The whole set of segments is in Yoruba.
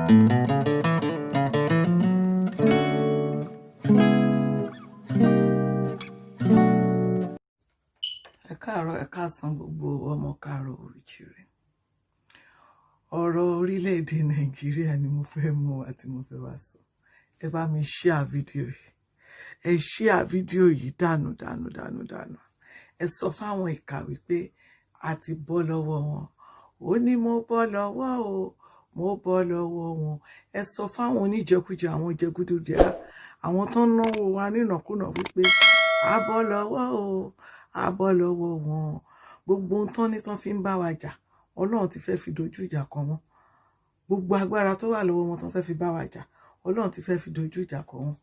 Ẹ káàárọ̀, ẹ káàsán, gbogbo ọmọ káàárọ̀ oòjíire. Ọ̀rọ̀ orílẹ̀-èdè Nàìjíríà ni mo fẹ́ mú wá tí mo fẹ́ wá sọ. Ẹ bá mi share fídíò yìí, ẹ share fídíò yìí dànù dànù dànù dànù. Ẹ sọ fáwọn ìkà wípé a ti bọ́ lọ́wọ́ wọn. Ó ní mo bọ́ lọ́wọ́ o, mo bọ́ lọ́wọ́ wọn. Ẹ sọ fáwọn oníjẹkújẹ, àwọn jẹgúdújẹrá, àwọn tó ń náwó wa nínàkúnà wípé a bọ́ lọ́wọ́ o, a bọ́ lọ́wọ́ wọn. Gbogbo ohun tán ní tán fi ń bá wa jà, Ọlọ́run ti fẹ́ fi dojú ìjà kọ wọ́n. Gbogbo agbára tó wà lọ́wọ́ wọn tán fẹ́ fi bá wa jà, Ọlọ́run ti fẹ́ fi dojú ìjà kọ wọ́n.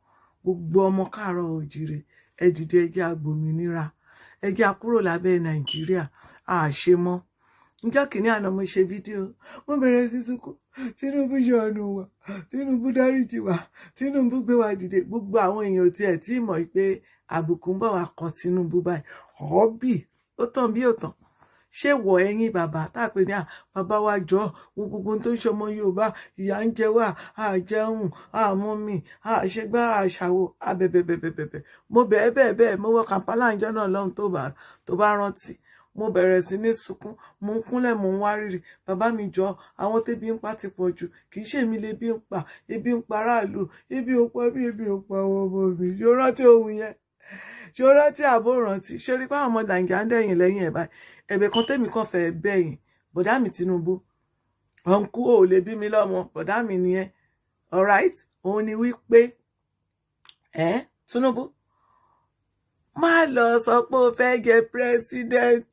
Gbogbo ọmọ káàárọ̀ oòjíire, ẹ dìde, ẹ jẹ́ a gbòmìnira, ẹ jẹ́ a kúrò lábẹ́ Nàìjíríà. A ṣe mọ́. Níjọ́ kìíní àná, mo ṣe fídíò, mo bẹ̀rẹ̀ sí sunkún. Tinubu ṣàánú wa, Tinubu dáríjì wa, Tinubu gbé wa dìde. Gbogbo àwọn èèyàn tiẹ̀ tí mọ̀ pé àbùkù ń bọ̀ wá kan Tinubu báyìí. Ọ̀ọ́bì ó tàn bí ó tàn. Ṣé wọ ẹ̀yin bàbá tá a pè ní à bàbá wa, jọ wo gbogbo tó ń ṣọmọ Yorùbá, ìyà ń jẹ wá, à jẹun, à mú mi, à ṣègbà, àṣàwò àbẹ̀bẹ̀bẹ̀bẹ̀bẹ̀. Mo bẹ̀ẹ́ bẹ́ẹ̀ bẹ́ẹ̀, mo wọ Kampala ìjọ náà lọ́hùn, tó bá rántí, mo bẹ̀rẹ̀ sí ní sunkún, mo ń kúnlẹ̀, mo ń wárìrì. Bàbá mi, jọ, àwọn tẹ́bi ń pa ti pọ̀ jù. Kì í ṣe èmi lebi ń pa, ebi ń pa aráàlú, ebi ò pa mí, ebi ò pa àwọn ọmọ mi. Ṣé o rántí ohun yẹn? Ṣé o rántí àbó rántí? Ṣé rí pé àwọn ọmọ Nàìjíríà ń dẹ̀yìn lẹ́yìn ẹ̀ báyìí? Ẹ̀bẹ̀ kan tẹ́mi kan fẹ́ bẹ̀yìn, bọ̀dá mi Tinubu, ọ̀nkú ò lè bí mi lọ́mọ, bọ̀dá mi nìyẹn, alright? Òun ni wípé ẹ Tinubu, má lọ sọ pé o fẹ́ jẹ president.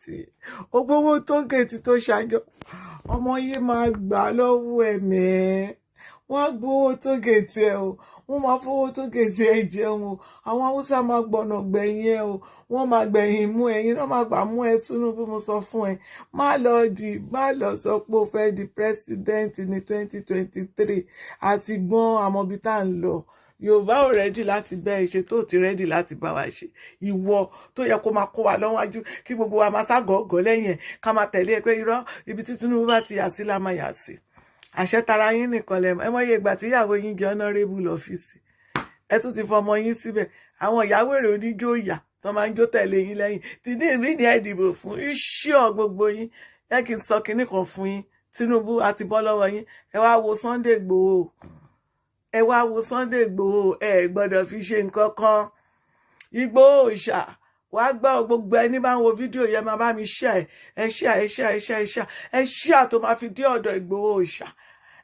Owó tó gèètì tó ṣàjọ, ọmọ yìí máa gbà lọ́wọ́ ẹ̀ mẹ́ẹ́. Wọ́n á gbowó tó gèètì ẹ o, wọ́n máa fowó tó gèètì ẹ jẹun o. Àwọn Haúsá máa gbọ̀nà gbẹ̀yìn ẹ o, wọ́n máa gbẹ̀yìn mú ẹ̀yìn náà, máa gbà mú ẹ. Tinubu, mo sọ fún ẹ, má lọ sọ pé o fẹ́ di president ní 2023. Àti gbọ́n àmọ́bí tá à ń lọ. Yorùbá ò ready láti bẹ́ ẹ ṣe tó ti ready láti bá wa ṣe. Ìwọ tó yẹ kó máa kó wa lọ́wájú, kí gbogbo wa máa ságọ̀ọ́gọ̀ lẹ́yìn ẹ̀, ká máa tẹ̀lé ẹ pé irọ́, ibi tí Tinubu bá ti yà sí la máa yà sí. Àṣẹ tara yín nìkan lẹ ẹ mọye ìgbà tí ìyàwó yín jẹ honourable lọ́fíìsì. Ẹ tún ti fọmọ yín síbẹ̀. Àwọn ìyàwó èrè oníjó ìyà tó máa ń jó tẹ̀lé yín lẹ́yìn tí ní ìmí ní ẹ dìbò fún iṣẹ́ gbogbo yín. Ẹ kì í sọ kinní kan fún yín. Tinubu, àti bọ́ lọ́wọ́ yín. Ẹ wá wo Sunday Igboho, ẹ wá wo Sunday Igboho. Ẹ gbọ́dọ̀ fi ṣe nǹkan kan. Igboho ṣá, wàá gbọ́. Gbogbo ẹni bá ń wo fídíò yẹn, máa bá mi share ẹ, share ẹ, share ẹ, share ẹ, share ẹ, share tó máa fi dé ọ̀dọ̀ Igboho ṣá.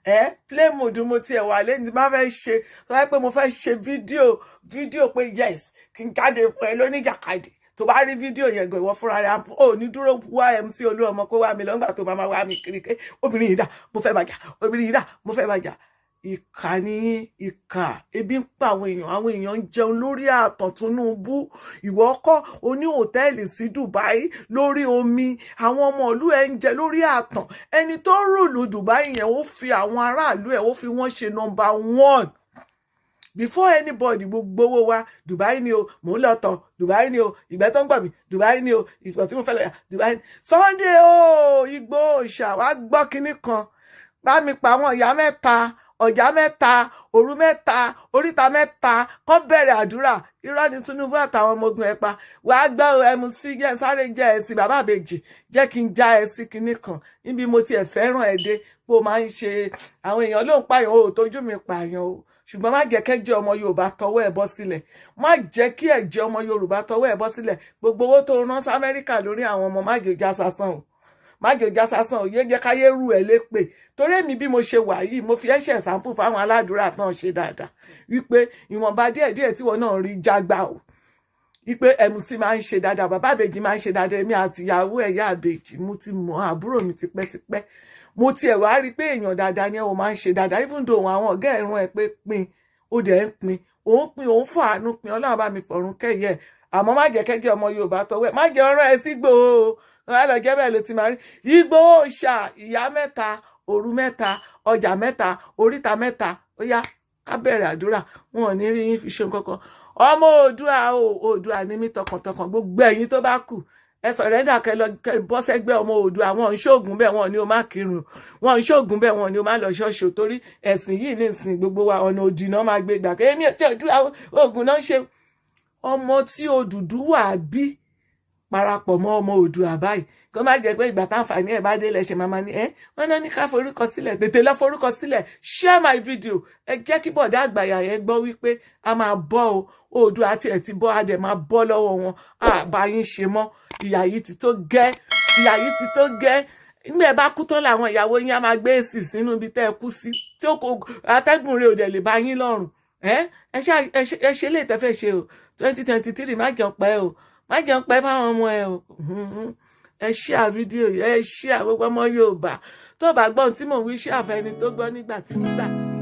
Ẹ play mode mo tiẹ̀ wà lẹ́yìn tí bá fẹ́ ṣe tó bá pé mo fẹ́ ṣe fídíò pé yes, kí n jáde fún ẹ lóníjàkadì. Tó bá rí fídíò yẹn gan, ìwọ fúnra rẹ ò ní dúró wá MC Olúọmọ kó wá mi lọ́ngbà tó bá máa wá mi kiri pé obìnrin yìí dà, mo fẹ́ bàjá, obìnrin yìí dà, mo fẹ́ bàjá. Ìkà ni ìkà. Ebi ń pa àwọn èèyàn, àwọn èèyàn ń jẹun lórí ààtàn. Tinubu, ìwọ kọ́ oní hòtẹ́ẹ̀lì sí Dubai lórí omi. Àwọn ọmọ ìlú ẹ̀ ń jẹ lórí ààtàn. Ẹni tó rule Dubai yẹn, ó fi àwọn aráàlú ẹ̀, ó fi wọ́n ṣe number one before anybody. Gbogbo owó wa, Dubai ni o. Mò ń lọ tọ̀, Dubai ni o. Ìgbẹ́ tó ń gbọ̀ mí, Dubai ni o. Ìgbà tí mo fẹ́ lọ yà, Dubai ni. Sunday o, Igboho ṣà, wá gbọ́ kinní kan. Bá mi pa àwọn ìyá mẹ́ta, ọ̀já mẹ́ta, òru mẹ́ta, oríta mẹ́ta, kọ́ bẹ̀rẹ̀ àdúrà. Irọ́ ni Tinubu àtàwọn ọmọ ogun ẹ̀ pa. Wàá gbọ́, MC, jẹ́ sáré jẹ́ ẹ sí bàbá àbèjì, jẹ́ kí n já ẹ sí kinní kan níbi mo tiẹ̀ fẹ́ràn ẹ dé, bó máa ń ṣe. Àwọn èèyàn ló ń pààyàn o, tójú mi pààyàn o, ṣùgbọ́n má jẹ́ kẹ́jẹ́ ọmọ Yorùbá tọwọ́ ẹ̀ bọ́ sílẹ̀. Má jẹ́ kí ẹ̀jẹ̀ ọmọ Yorùbá tọwọ́ ẹ̀ bọ́ sílẹ̀. Gbogbo owó tó rán sí Amẹ́ríkà lórí àwọn ọmọ, má jẹ́ já sásán o, má jẹ́ já sásán o. Yé jẹ́ káyé rú ẹ̀ lépè, torí èmi bí mo ṣe wà yìí, mo fi ẹ̀ṣẹ̀ sample fáwọn aládùúrà tán ṣe dáadáa wípé ìwọ̀nba díẹ̀díẹ̀ tí wọn náà rí jágbá o, wípé MC máa ń ṣe dáadáa, bàbá àbèjì máa ń ṣe dáadáa. Èmi àti ìyàwó ẹ̀yà àbèjì, mo ti mọ àbúrò mi tipẹ́tipẹ́. Mo tiẹ̀ wá rí i pé èèyàn dáadáa ni ẹ, ò máa ń ṣe dáadáa, even though àwọn ọ̀gá ẹ̀rùn ẹ̀ pé pin, ó dẹ̀ ń pin, òun pin, òun fàánú pin. Ọlọ́run bá mi fọ̀run kẹ́yẹ. Àmọ́ má jẹ́ kẹ́jẹ́ ọmọ Yorùbá tọwọ́ ẹ̀, má jẹ́ ọ̀rọ̀ ẹ sí Ìgbòho wọn lọ jẹ́ bẹ́ẹ̀ ló ti máa rí. Ìgbòho ṣà, ìyá mẹ́ta, òru mẹ́ta, ọjà mẹ́ta, oríta mẹ́ta, ó yá, ká bẹ̀rẹ̀ àdúrà. Wọn ò ní rí yín fi ṣe nǹkan kan. Ọmọ Oòduà o, Oòduà ní mí tọkàntọkàn. Gbogbo ẹ̀yin tó bá kù, Ẹ surrender, kẹ lọ kẹ bọ́ sẹ́gbẹ́ ọmọ Oòduà. Wọn ń ṣoògùn bẹ́ẹ̀, wọn ni o má kírun. Wọn ń ṣoògùn bẹ́ẹ̀, wọn ni o má lọ ṣọ́ọ̀ṣì, torí ẹ̀sìn yìí ní ìsìn gbogbo wa, ọ̀nà òdì náà máa gbé gbà kémi tí Oòduà oògùn náà ń ṣe. Ọmọ tí Odùduwà bí parapọ̀ mọ́ ọmọ Oòduà báyìí, kó má jẹ́ pé ìgbà táǹfààní ẹ̀ bá dé lẹ́sẹ̀ máa ní ẹ́ wọ́n náà ní ká forúkọ sílẹ̀. Tètè lọ forúkọ sílẹ̀. Share my video. Ẹ jẹ́ kí bọ̀dá àgbàyà yẹn gbọ́ wípé a máa bọ́ o. Oòduà àti ẹ̀ ti bọ́, a dẹ̀ máa bọ́ lọ́wọ́ wọn. A bá yín ṣe mọ́. Ìyà yìí ti tó gẹ́, ìyà yìí ti tó gẹ́. Nígbà ẹ bá kú tán làwọn ìyàwó yín á máa gbé èsì sínú ibi tẹ́ ẹ kú sí, tí ó kò atẹ́gùn rẹ̀ ò dẹ̀ lè bá yín lọ́rùn. Ẹ ṣe lè tẹ́fẹ́ ṣe o. 2023, má jẹun pẹ́ o, má jẹun pẹ́ fáwọn ọmọ ẹ o. Ẹ share fídíò yìí, ẹ share. Gbogbo ọmọ Yorùbá tó bá gbọ́n tí mò ń wí, share fẹ́ni tó gbọ́ nígbà tí nígbà tí.